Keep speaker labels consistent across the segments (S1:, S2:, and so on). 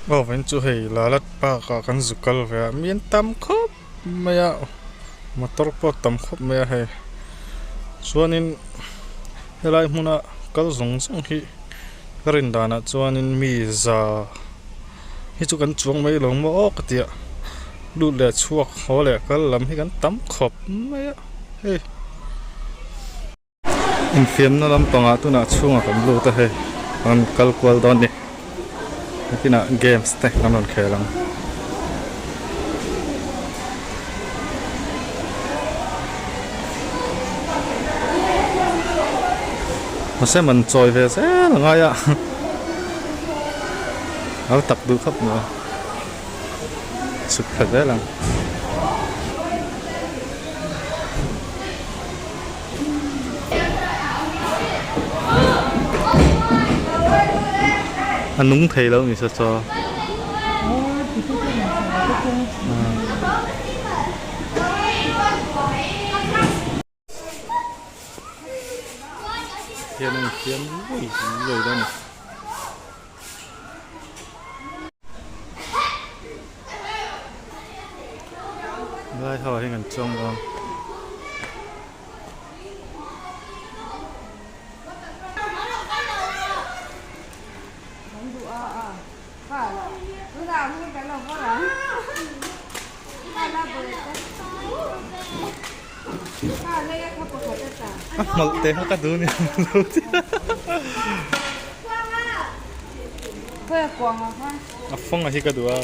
S1: Aw vawiin chu hei Lalat park ah kan zu kal ve a mi an tam khawp mai a motor pawh a tam khawp mai a hei chuanin helai hmuna kal zawng zawng hi ka rin danah chuanin mi za hi chu kan chuang mai lo maw aw ka ti a lut leh chhuak haw leh kal lam hi kan tam khawp mai a hei. Infiamna lampangah tunah chhungah kan lut a hei an kal kual dawn a ni nakinah games te an rawn khel ang. Mahse man chawi ve zel a ngai a a tak duh khawp mai a chhuk thla zel ang. A nung thei lo ni sa chaw. Hian a infiam luai luai dawn a ni. Lai ho ah hian kan chuang dawn. A hmalh te kha ka duh ni lo ti a fawng a hi ka duh a.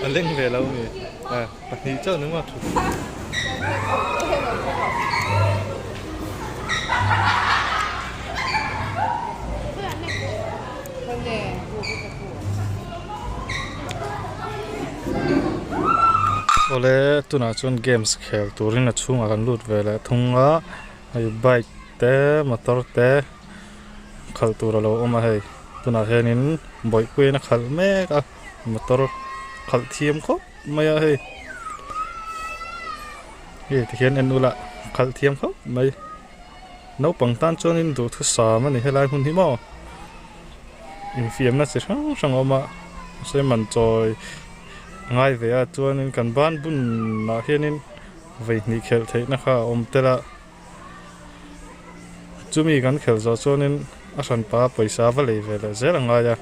S1: A leng ve lo ni a pahnih chauh ni maw thu. Awle tunah chuan games khel turin a chhungah kan lut ve leh thung a hei bike te motor te khalh tur a lo awm a hei tunah hianin bawihpuiin a khalh mek a motor khalh thiam khawp mai a hei hei tikhian en ula khalh thiam khawp mai naupang tan chuanin duhthusam a ni helai hmun hi maw infiamna chi hrang hrang a awm a mahse man chawi a ngai ve a chuanin kan ban bunah hianin vaihnih khelh theihna kha a awm tel a. Chumi kan khelh zawh chuanin a hranpa pawisa va lei ve leh zel a ngai a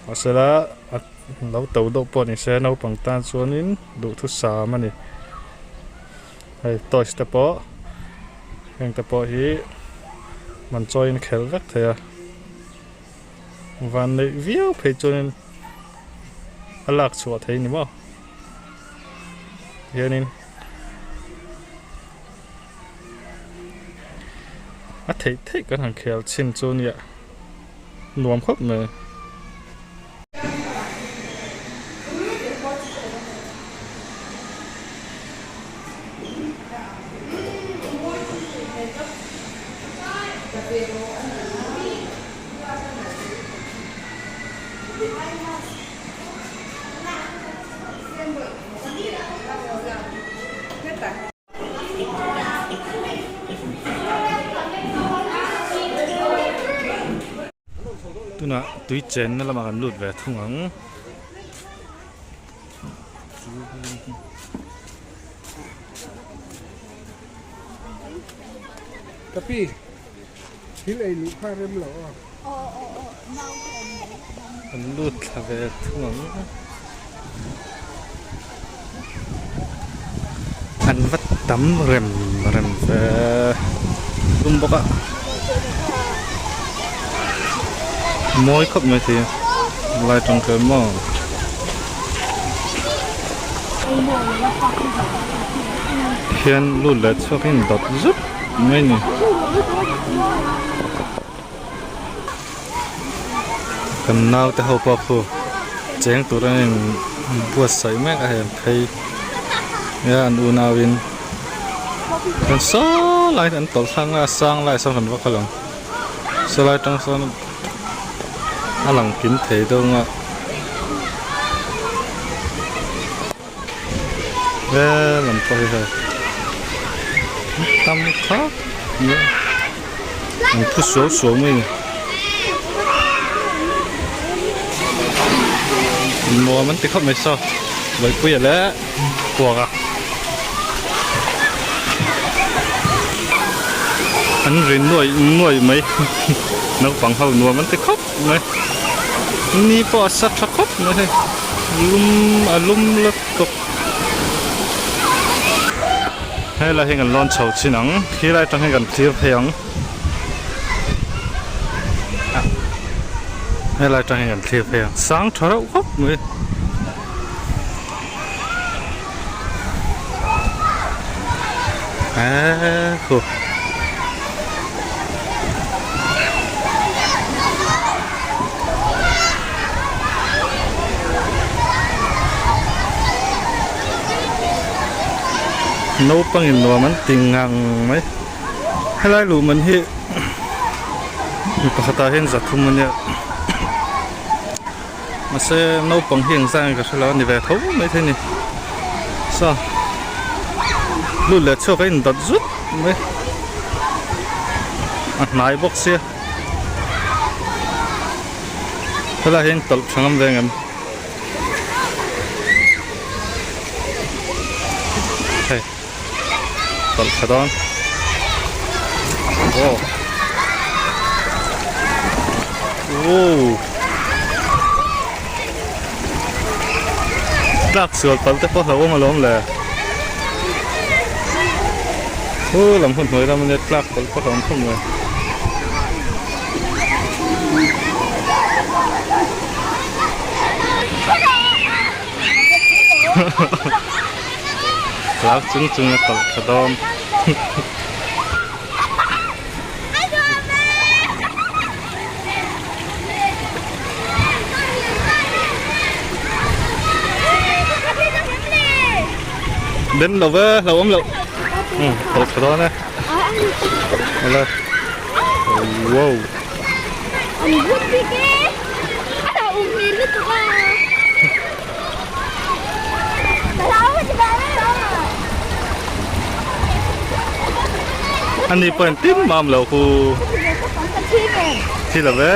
S1: mahsela a lo to deuh pawh ni se naupang tan chuanin duhthusam a ni hei toys te pawh heng te pawh hi man chawiin a khelh vek thei a van neih viau phei chuanin a lak chhuah thei a ni maw hianin. A theih theih kan han khel chhin chu nia nuam khawp mai. Tunah tui chenna lamah kan lut ve thung ang.
S2: Kapi thil ei luh kha rem lo a.
S1: Kan lut thla ve thung ang. An va tam rem rem ve tum bawk a. Mawi khawp mai thei a lai tang kher maw. Hian lut leh chhuak in dawt zut mai a ni. Kan naute ho pawh khu cheng tur an in buatsaih mek a hei an phei nia an unau in chuan saw lai an tawlh thlang a sang lai sawn kan va kal ang saw lai atang sawn a lang kim thei deuh ang a. He lam pawh hi hei tam khawp mai an phu suau suau mai a ni. Nuam an ti khawp mai saw Vawipuia leh Kuanga an ri nuaih nuaih mai naupang ho nuam an ti khawp mai ni pawh a sa tha khawp mai hei lum a lum lutuk helai hi kan lawn chho chin ang khilai atang hian kan thlir phei ang helai atang hian kan thlir phei ang sang tha reuh khawp mai. Eee khu Naupang in nuam an ti ngang mai helai luh man hi mi pakhat ah hian zathum ania. Mahse naupang hi engzah nge ka hre lo a ni ve tho maithei a ni saw lut leh chhuak a indawt zut mai a hnai bawk sia helai hian tawlh tha ngam ve ang em hei tawlh tha dawn aw wow tlak sual pal te pawh hlauhawm alawm le chu lam hun hnuai lam ania tlak pal pawh hlauhawm khawp mai. Hlau chung chung a tawlh tha dawn. Dem lo ve, hlau awm loh. Um, tawlh tha dawn e. Awle. Wow. Ani pawh in tin mam lo khu. Thi lo ve.